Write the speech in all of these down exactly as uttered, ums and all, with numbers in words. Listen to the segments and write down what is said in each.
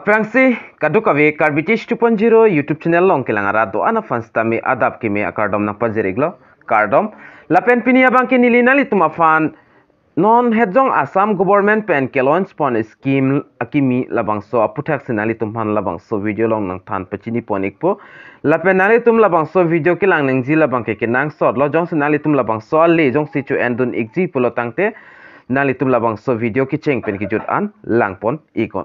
Aphrangsi kadokave Karbi Tech two point zero YouTube channel along kelang arat do-an aphan sitame adap keme akardom nangpajir-iklo, kardom. Lapen pini abangke neli nanglitum aphan non hetjong Assam government pen ke-launch pon scheme akimi labangso aputhaksi nanglitum aphan labangso video along nangthan pachini pon-ikpo. Lapen nanglitum labangso video kelang nangji labangke kenangsotlo, jongsi nanglitum labangso ale jongsi cho-en dun-ikji pulo tangte nanglitum labangso video kecheng pen kejut an lang pon-iknon.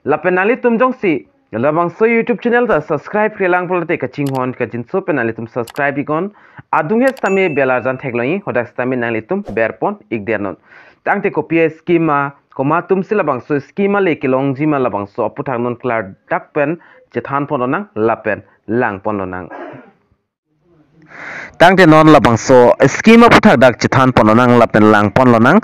Lapen nanglitum jongsi labangso YouTube channel ta subscribe-kre lang pulote kachinghon kachinso pen nanglitum subscribe-iknon. Adunghet sitame bell arjan theklongji, hadak sitame nanglitum ber pon-ikdernon. Tangte kopi a-scheme ma, komat atumsi labangso scheme ale kelongji ma, labangso aputhak non klardak pen chethan ponlonang lapen lang ponlonang. Tangte non labangso scheme aputhak dak chethan ponlonang lapen lang ponlonang.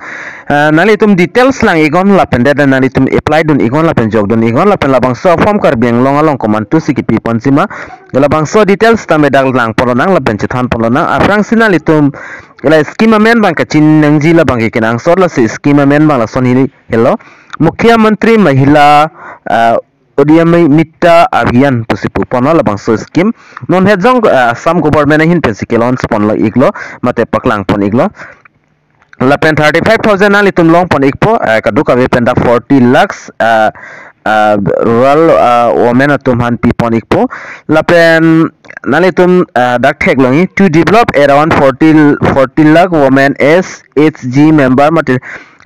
Eh, nanglitum details lang-iknon lapen det nanglitum apply dun-iknon lapen jok dun-iknon lapen labangso form Karbi Anglong along komantusi kepi ponji ma, labangso details tame dak lang ponlonang lapen chethan ponlonang. Aphrangsi nanglitum la scheme amen abang kachinine nangji labangke kenangsot, lasi scheme amen abang lason hini helo, Mukhyamantri Mahila, ah, Udyamita Abhiyan pusi pu ponlo labangso scheme. Non hetjong, ah, Assam government ahin pensi ke-launch ponlo-iklo, mate paklang pon-iklo. Lapen thirty-five thousand nanglitum long pon-ikpo, ah, kadokave pen dak forty lakhs, ah, ah, rural, ah, women atum aphan pi pon-ikpo. Lapen nanglitum, ah, dak theklongji, to develop around forty, forty lakh women as H G member, mate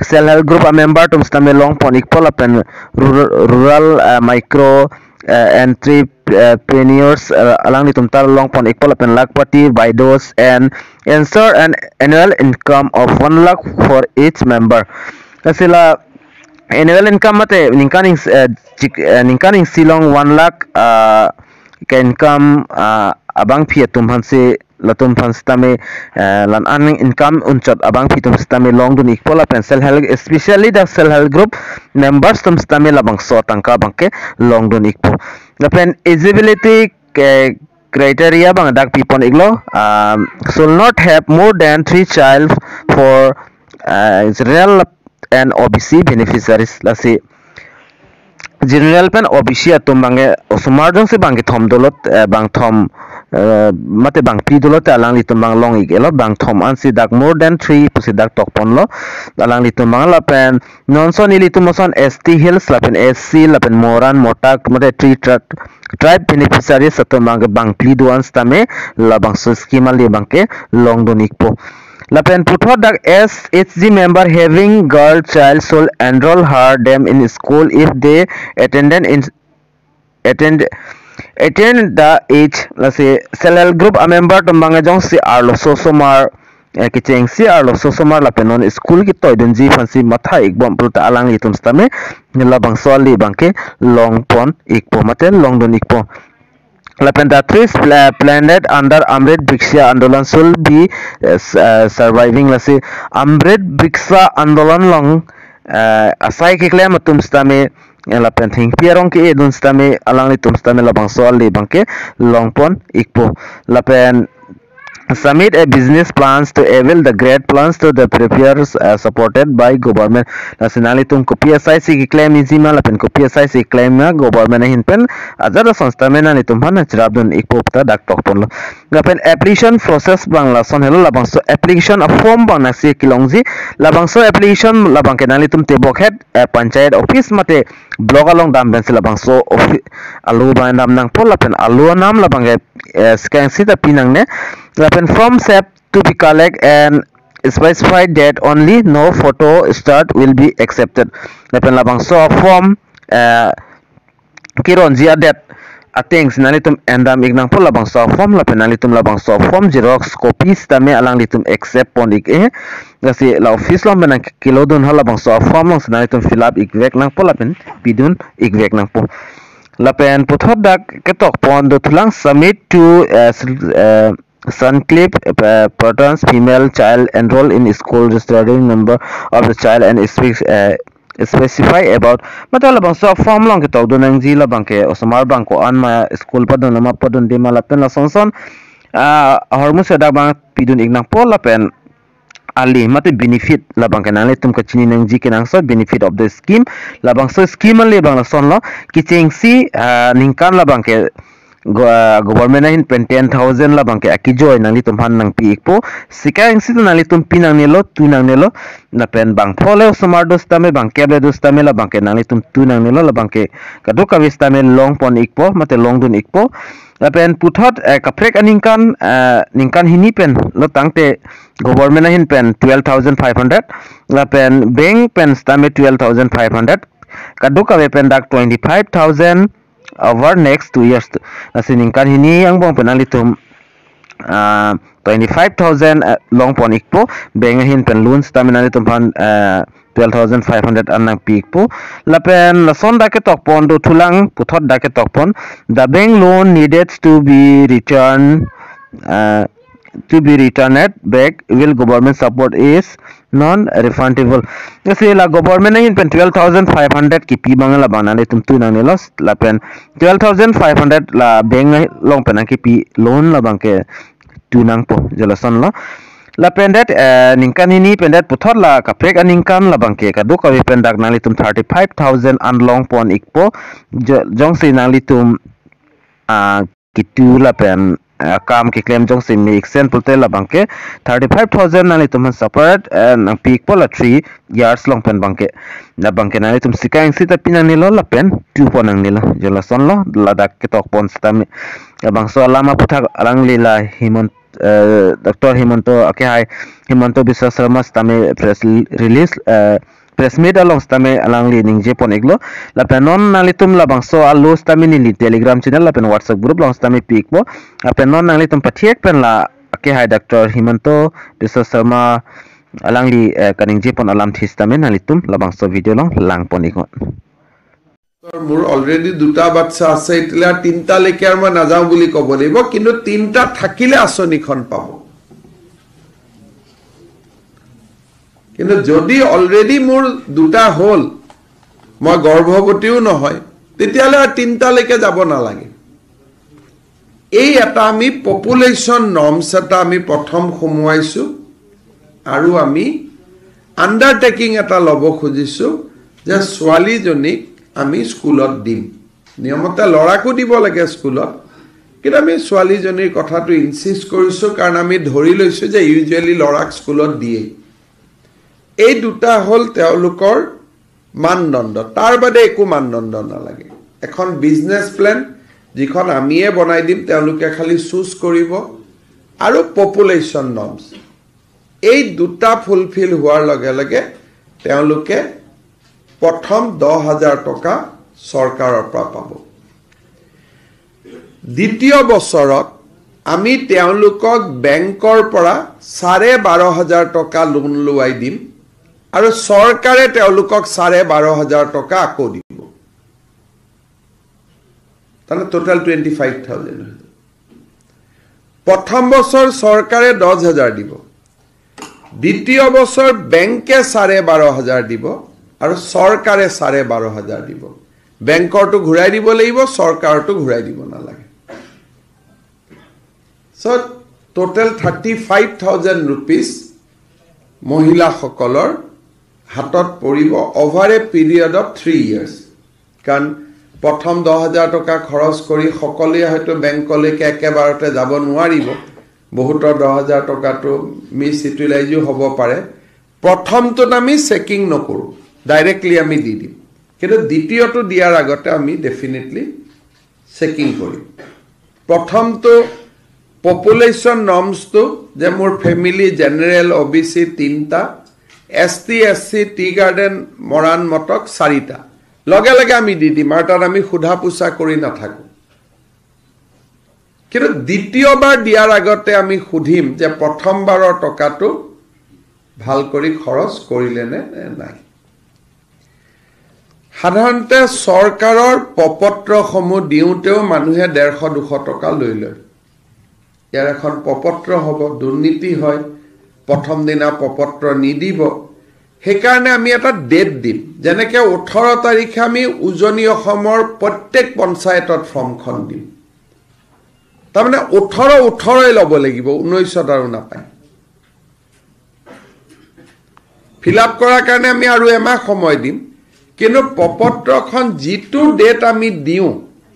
self help group a-member atum sitame long pon-ikpo, lapen rural, rural, ah, micro, ah, entrepreneurs, ah, alanglitum ta long pon-ikpo, lapen Lakhpati Bidhyas and ensure an annual income of one lakh for each member. Lasi la annual income mate ningkan ing, eh, chik, eh, ningkan isi along one lakh, ah, ke-income, ah, abangpi atum aphansi, latum aphan sitame, eh, la-an income unchot abangpi atum sitame long dun-ikpo, lapen self help, especially the self help group members atum sitame labangso atangka abangke long dun-ikpo. Lapen eligibility ke criteria abang dak pi pon-iklo, um, should not have more than three child for, uh, general and O B C beneficiaries. Lasi general pen O B C atum abangke osomar jongsi bang kethom dolo, eh, bang thom, eh, mate bangphli dolo te alanglitum abang long-ik-etlo, bang thom ansi dak more than three pusi dak tok ponlo. Alanglitum abang lapen non ason ilitum ason S T Hills lapen S C lapen Moran Motak mate three tri-, tribe beneficiaries atum abangke bangphli do-an sitame labangso scheme ale abangke long dun-ikpo. Lapen puthot dak as H G member having girl child should enroll her them in school if they attendant in attend, attain the age. Lasi self help group a-member atum abangke jongsi arloso osomar, eh, kechengsi arloso osomar lapen non school ketoi dunji aphansi matha-ikbom pulote alanglitum sitame labangso ale abangke long pon-ikpo mate long dun-ikpo. Lapen the trees pla-, planted under Amrit Vriksha Andolan should be, eh, s-, eh, surviving. Lasi Amrit Vriksha Andolan along, eh, asai keklem atum sitame, eh, lapen thengpi arong ke-e dun sitame alanglitum sitame labangso ale abangke long pon-ikpo. Lapen submit a business plans to avail the grant plans to the prepares, uh, supported by government. Lasi nanglitum kopi asaisi keklemji ma lapen kopi asaisi keklem ma government ahin pen ajat ason sitame nanglitum aphan cherap dun-ikpo ta dak tok ponlo. Lapen application process abang lason helo, labangso application a-form abang nangsi kelongji, labangso application labangke nanglitum tebokhet, eh, panchayat office mate block along dam pensi labangso offi-, alo abang dam nangpo lapen alo anam labangke, eh, scan sita pi nangne. Lapen form sap to be collect and specify that only no photo start will be accepted. Lapen labangso form, eh, keronji adet atengsi nanglitum endam-ik nangpo labangso form lapen nanglitum labangso form xerox copy sitame alanglitum accept pon-ik-e. Lasi la office along pen nangkelo dun ha labangso form alongsi nanglitum fill up-ik vek nangpo lapen pidun-ik vek nangpo. Lapen puthot dak ketok pon dothulang submit to, eh, sil-, eh, Sanclave, eh, Pathan's female child enrolled in school registering number of the child and spec-, eh, specify about. Mate labangso form along ketok dun nangji labangke osomar abang ko-an ma school padun ma padunde ma lapen lason son, ah, ahormu sedak abang pidun-ik nangpo lapen ali mate benefit labangke nanglitum kachini nangji kenangsot, benefit of the scheme. Labangso scheme ali abang lasonlo, kechengsi, ah, ningkan labangke go-, ah, government ahin pen ten thousand labangke akejoi nanglitum aphan nangpi-ikpo. Sika ingsi nanglitum pi nangnelo, tu nangnelo. Lapen bang phongo le osomar do sitame, bang kep le do sitame labangke nanglitum tu nangnelo, labangke kadokave sitame longpon-ikpo mate longdun-ikpo. Lapen puthot, eh, kaprek aningkan, eh, ningkan hini pen lo tangte government ahin pen twelve thousand five hundred, lapen bank pen sitame twelve thousand five hundred, kadokave pen dak twenty-five thousand over next two years. Lasi ningkan hini angbong pen nanglitum, ah, twenty-five thousand, eh, longpon-ikpo, bank ahin pen loan sitame nanglitum aphan, eh, twelve thousand five hundred an nangpi-ikpo. Lapen lason dak ketokpon do thulang, puthot dak ketokpon, the bank loan needed to be returned, uh, to be returned back, will government support is non-refundable. Lasi la government ahin pen twelve thousand five hundred kipi abang labang nanglitum tu nangnelo, lapen twelve thousand five hundred la bank along pen nangkipi loan labangke tu nangpo, je lasonlo. Lapen det, eh, ningkan hini pen det puthot la kaprek aningkan labangke kadokave pen dak nanglitum thirty-five thousand an longpon-ikpo, jo-, jongsi nanglitum, ah, kitu lapen, ah, kam keklem jongsi me-iksen pulote labangke thirty-five thousand nanglitum aphan separate, eh, nangpi-ikpo la three years along pen abangke. Labangke nanglitum sika ingsi ta pi nangnelo lapen tupon nangnelo, je lasonlo, ladak ketokpon sitame. Labangso alam aputhak alangli la Himant-, eh, Doctor Himanta, okay, hai, Himanta Biswa Sarma sitame press release, eh, press meet along sitame alangli ningjepon-iklo. Lapen non nanglitum labangso alo sitame neli Telegram channel lapen WhatsApp group along sitame pi-ikpo. Lapen non nanglitum pathek pen la, okay, hai, Doctor Himanta Biswa Sarma alangli, eh, kaningjepon alamthe sitame nanglitum labangso video along langpon-iknon. মোৰ অলৰেডি দুটা বাচ্চা আছে, এতিয়া তিনিটালৈকে আৰু মই নাযাওঁ বুলি ক'ব লাগিব, কিন্তু তিনিটা থাকিলে আঁচনিখন পাব। কিন্তু যদি অলৰেডি মোৰ দুটা হ'ল, মই গৰ্ভৱতীও নহয়, তেতিয়াহ'লে আৰু তিনিটালৈকে যাব নালাগে। এই এটা আমি পপুলেশ্যন নৰ্মছ এটা আমি প্ৰথম সোমোৱাইছো আৰু আমি আণ্ডাৰটেকিং এটা ল'ব খুজিছো যে ছোৱালীজনীক আমি স্কুলত দিম। নিয়মতে ল'ৰাকো দিব লাগে স্কুলত, কিন্তু আমি ছোৱালীজনীৰ কথাটো ইনচিষ্ট কৰিছো, কাৰণ আমি ধৰি লৈছো যে ইউজুৱেলি ল'ৰাক স্কুলত দিয়েই। এই দুটা হ'ল তেওঁলোকৰ মানদণ্ড, তাৰ বাদে একো মানদণ্ড নালাগে। এখন বিজনেছ প্লেন যিখন আমিয়ে বনাই দিম, তেওঁলোকে খালি চুজ কৰিব, আৰু পপুলেশ্যন নৰ্মছ। এই দুটা ফুলফিল হোৱাৰ লগে লগে তেওঁলোকে প্ৰথম দহ হাজাৰ টকা চৰকাৰৰ পৰা পাব। দ্বিতীয় বছৰত আমি তেওঁলোকক বেংকৰ পৰা চাৰে বাৰ হাজাৰ টকা লোন লোৱাই দিম আৰু চৰকাৰে তেওঁলোকক চাৰে বাৰ হাজাৰ টকা আকৌ দিব। তাৰমানে টোটেল টুৱেণ্টি ফাইভ থাউজেণ্ড হৈ যাব। প্ৰথম বছৰ চৰকাৰে দহ হাজাৰ দিব, দ্বিতীয় বছৰ বেংকে চাৰে বাৰ হাজাৰ দিব আৰু চৰকাৰে চাৰে বাৰ হাজাৰ দিব। বেংকৰটো ঘূৰাই দিব লাগিব, চৰকাৰৰটো ঘূৰাই দিব নালাগে। চ' টোটেল থাৰ্টি ফাইভ থাউজেণ্ড ৰুপিজ মহিলাসকলৰ হাতত পৰিব অভাৰ এ পিৰিয়ড অফ থ্ৰী ইয়াৰ্ছ। কাৰণ প্ৰথম দহ হাজাৰ টকা খৰচ কৰি সকলোৱে হয়তো বেংকলৈকে একেবাৰতে যাব নোৱাৰিব, বহুতৰ দহ হাজাৰ টকাটো মিছ ইউটিলাইজো হ'ব পাৰে। প্ৰথমটোত আমি চেকিং নকৰোঁ, ডাইৰেক্টলি আমি দি দিম, কিন্তু দ্বিতীয়টো দিয়াৰ আগতে আমি ডেফিনেটলি চেকিং কৰিম। প্ৰথমটো পপুলেশ্যন নৰ্মছটো যে মোৰ ফেমিলি জেনেৰেল, অ' বি চি তিনিটা, এছ টি, এছ চি, টি গাৰ্ডেন, মৰাণ, মটক চাৰিটা, লগে লগে আমি দি দিম আৰু তাত আমি সোধা পোছা কৰি নাথাকোঁ। কিন্তু দ্বিতীয়বাৰ দিয়াৰ আগতে আমি সুধিম যে প্ৰথমবাৰৰ টকাটো ভাল কৰি খৰচ কৰিলে নে নে নাই। সাধাৰণতে চৰকাৰৰ প্ৰপত্ৰসমূহ দিওঁতেও মানুহে ডেৰশ দুশ টকা লৈ লয়। ইয়াৰ এখন প্ৰপত্ৰ হ'ব, দুৰ্নীতি হয়, প্ৰথম দিনা প্ৰপত্ৰ নিদিব। সেইকাৰণে আমি এটা ডেট দিম, যেনেকে ওঠৰ তাৰিখে আমি উজনি অসমৰ প্ৰত্যেক পঞ্চায়তত ফৰ্মখন দিম। তাৰমানে ওঠৰ ওঠৰই ল'ব লাগিব, ঊনৈছত আৰু নাপায়। ফিল আপ কৰাৰ কাৰণে আমি আৰু এমাহ সময় দিম, কিন্তু প্ৰপত্ৰখন যিটো ডেট আমি দিওঁ,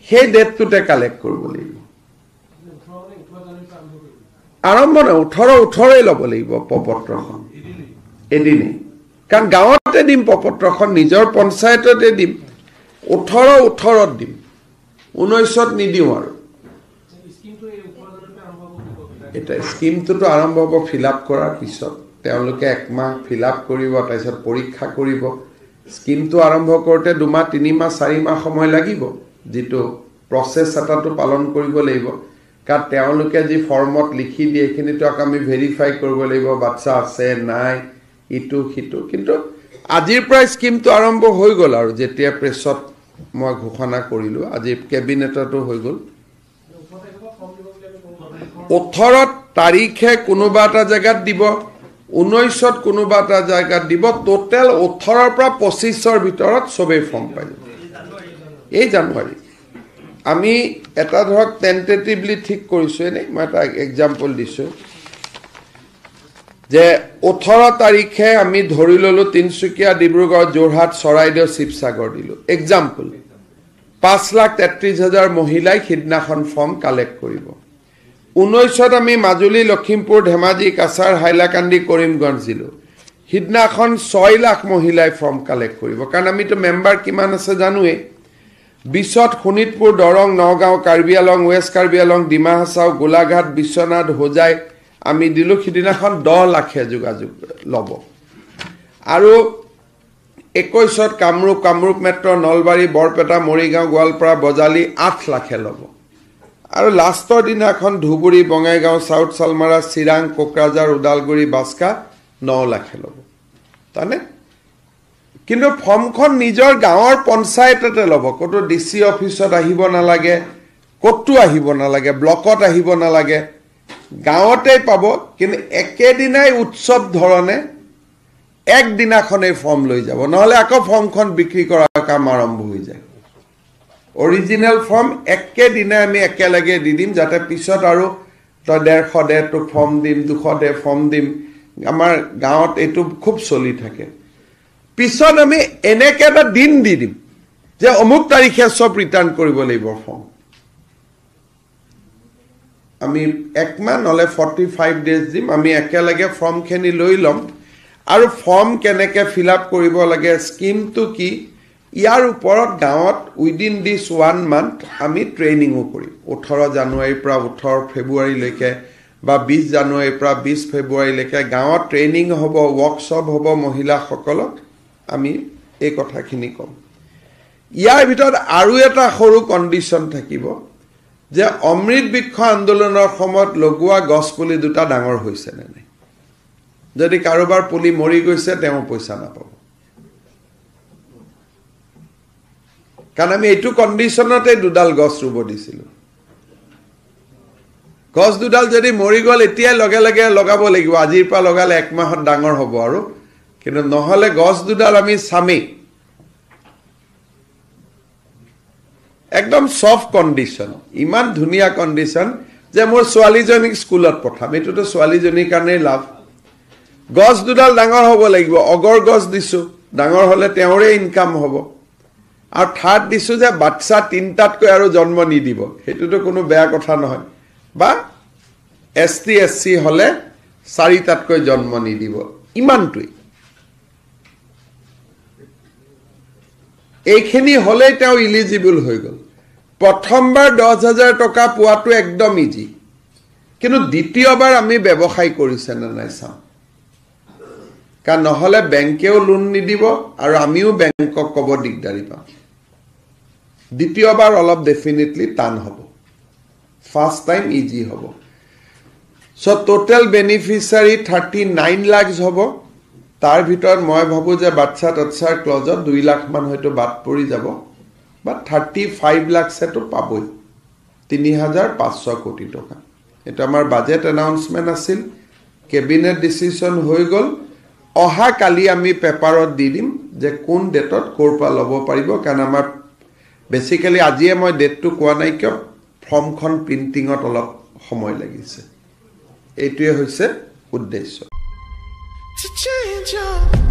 সেই ডেটটোতে কালেক্ট কৰিব লাগিব। আৰম্ভ নহয়, ওঠৰ ওঠৰই ল'ব লাগিব প্ৰপত্ৰখন এদিনেই। কাৰণ গাঁৱতে দিম প্ৰপত্ৰখন, নিজৰ পঞ্চায়ততে দিম, ওঠৰ ওঠৰত দিম, ঊনৈশত নিদিওঁ আৰু। এতিয়া স্কিমটোতো আৰম্ভ হ'ব ফিল আপ কৰাৰ পিছত। তেওঁলোকে একমাহ ফিল আপ কৰিব, তাৰপিছত পৰীক্ষা কৰিব। স্কিমটো আৰম্ভ কৰোঁতে দুমাহ, তিনিমাহ, চাৰি মাহ সময় লাগিব, যিটো প্ৰচেছ এটাটো পালন কৰিব লাগিব। কাৰণ তেওঁলোকে যি ফৰ্মত লিখি দিয়ে, সেইখিনিতো আকৌ আমি ভেৰিফাই কৰিব লাগিব, বাচ্চা আছে নাই, ইটো সিটো। কিন্তু আজিৰ পৰা স্কিমটো আৰম্ভ হৈ গ'ল আৰু, যেতিয়া প্ৰেছত মই ঘোষণা কৰিলোঁ, আজি কেবিনেটতো হৈ গ'ল। ওঠৰ তাৰিখে কোনোবা এটা জেগাত দিব, ঊনৈশত কোনোবা এটা জেগাত দিব। টোটেল ওঠৰৰ পৰা পঁচিশৰ ভিতৰত চবেই ফৰ্ম পাই যাব। এই জানুৱাৰী আমি এটা, ধৰক, টেণ্টেটিভলি ঠিক কৰিছোঁ। এনেই মই এটা এক্সাম্পল দিছোঁ যে ওঠৰ তাৰিখে আমি ধৰি ললোঁ তিনিচুকীয়া, ডিব্ৰুগড়, যোৰহাট, চৰাইদেউ, শিৱসাগৰ দিলোঁ, এক্সাম্পল। পাঁচ লাখ তেত্ৰিশ হাজাৰ মহিলাই সিদিনাখন ফৰ্ম কালেক্ট কৰিব। ঊনৈশত আমি মাজুলী, লখিমপুৰ, ধেমাজি, কাছাৰ, হাইলাকান্দি, কৰিমগঞ্জ দিলোঁ। সিদিনাখন ছয় লাখ মহিলাই ফৰ্ম কালেক্ট কৰিব, কাৰণ আমিতো মেম্বাৰ কিমান আছে জানোৱেই। বিছত শোণিতপুৰ, দৰং, নগাঁও, কাৰ্বি আলং, ৱেষ্ট কাৰ্বি আলং, ডিমা হাছাও, গোলাঘাট, বিশ্বনাথ, হোজাই আমি দিলোঁ। সিদিনাখন দহ লাখে যোগাযোগ ল'ব। আৰু একৈশত কামৰূপ, কামৰূপ মেট্ৰ', নলবাৰী, বৰপেটা, মৰিগাঁও, গোৱালপাৰা, বজালী আঠ লাখে ল'ব। আৰু লাষ্টৰ দিনাখন ধুবুৰী, বঙাইগাঁও, চাউথ চালমাৰা, চিৰাং, কোকৰাঝাৰ, ওদালগুৰি, বাস্কা ন লাখে ল'ব। তানে? কিন্তু ফৰ্মখন নিজৰ গাঁৱৰ পঞ্চায়ততে ল'ব, ক'তো ডি চি অফিচত আহিব নালাগে, ক'তো আহিব নালাগে, ব্লকত আহিব নালাগে, গাঁৱতেই পাব। কিন্তু একেদিনাই উৎসৱ ধৰণে একদিনাখনেই ফৰ্ম লৈ যাব, নহ'লে আকৌ ফৰ্মখন বিক্ৰী কৰাৰ কাম আৰম্ভ হৈ যায়। অৰিজিনেল ফৰ্ম একেদিনাই আমি একেলগে দি দিম, যাতে পিছত আৰু তই ডেৰশ দে, তোক ফৰ্ম দিম, দুশ দে, ফৰ্ম দিম। আমাৰ গাঁৱত এইটো খুব চলি থাকে। পিছত আমি এনেকে এটা দিন দি দিম যে অমুক তাৰিখে চব ৰিটাৰ্ণ কৰিব লাগিব ফৰ্ম। আমি একমাহ, নহ'লে ফৰ্টি ফাইভ ডেজ দিম, আমি একেলগে ফৰ্মখিনি লৈ ল'ম। আৰু ফৰ্ম কেনেকে ফিল আপ কৰিব লাগে, স্কিমটো কি, ইয়াৰ ওপৰত গাঁৱত উইদিন দিছ ওৱান মান্থ আমি ট্ৰেইনিঙো কৰিম। ওঠৰ জানুৱাৰীৰ পৰা ওঠৰ ফেব্ৰুৱাৰীলৈকে বা বিছ জানুৱাৰীৰ পৰা বিছ ফেব্ৰুৱাৰীলৈকে গাঁৱত ট্ৰেইনিং হ'ব, ৱৰ্কশ্বপ হ'ব, মহিলাসকলক আমি এই কথাখিনি ক'ম। ইয়াৰ ভিতৰত আৰু এটা সৰু কণ্ডিশ্যন থাকিব যে অমৃত বৃক্ষ আন্দোলনৰ সময়ত লগোৱা গছ পুলি দুটা ডাঙৰ হৈছে নে নাই। যদি কাৰোবাৰ পুলি মৰি গৈছে, তেওঁ পইচা নাপাব। কাৰণ আমি এইটো কণ্ডিশ্যনতে দুডাল গছ ৰুব দিছিলোঁ। গছ দুডাল যদি মৰি গ'ল, এতিয়াই লগে লগে লগাব লাগিব। আজিৰ পৰা লগালে এক মাহত ডাঙৰ হ'ব আৰু, কিন্তু নহ'লে গছ দুডাল আমি চামেই। একদম ছফ্ট কণ্ডিশ্যন, ইমান ধুনীয়া কণ্ডিশ্যন যে মোৰ ছোৱালীজনীক স্কুলত পঠাম। এইটোতো ছোৱালীজনীৰ কাৰণেই লাভ। গছ দুডাল ডাঙৰ হ'ব লাগিব। অগৰ গছ দিছোঁ, ডাঙৰ হ'লে তেওঁৰে ইনকাম হ'ব। আৰু থাৰ্ড দিছোঁ যে বাচ্চা তিনিটাতকৈ আৰু জন্ম নিদিব, সেইটোতো কোনো বেয়া কথা নহয়। বা এছ টি এছ চি হ'লে চাৰিটাতকৈ জন্ম নিদিব, ইমানটোৱেই। এইখিনি হ'লেই তেওঁ ইলিজিবল হৈ গ'ল। প্ৰথমবাৰ দহ হাজাৰ টকা পোৱাটো একদম ইজি, কিন্তু দ্বিতীয়বাৰ আমি ব্যৱসায় কৰিছে নে নাই চাওঁ। কাৰণ নহ'লে বেংকেও লোন নিদিব আৰু আমিও বেংকক ক'ব দিগদাৰী পাম। দ্বিতীয়বাৰ অলপ ডেফিনেটলি টান হ'ব, ফাৰ্ষ্ট টাইম ইজি হ'ব। চ' টোটেল বেনিফিচিয়াৰী থাৰ্টি নাইন লাখছ হ'ব। তাৰ ভিতৰত মই ভাবোঁ যে বাচ্চা তচ্চাৰ ক্লজত দুই লাখমান হয়তো বাদ পৰি যাব, বাট থাৰ্টি ফাইভ লাখছেতো পাবই, তিনি হাজাৰ পাঁচশ কোটি টকা। এইটো আমাৰ বাজেট এনাউন্সমেণ্ট আছিল, কেবিনেট ডিচিশ্যন হৈ গ'ল। অহা কালি আমি পেপাৰত দি দিম যে কোন ডেটত ক'ৰ পৰা ল'ব পাৰিব, কাৰণ আমাৰ বেচিকেলি আজিয়ে মই ডেটটো কোৱা নাই কিয়, ফৰ্মখন প্ৰিণ্টিঙত অলপ সময় লাগিছে। এইটোৱে হৈছে উদ্দেশ্য। To change your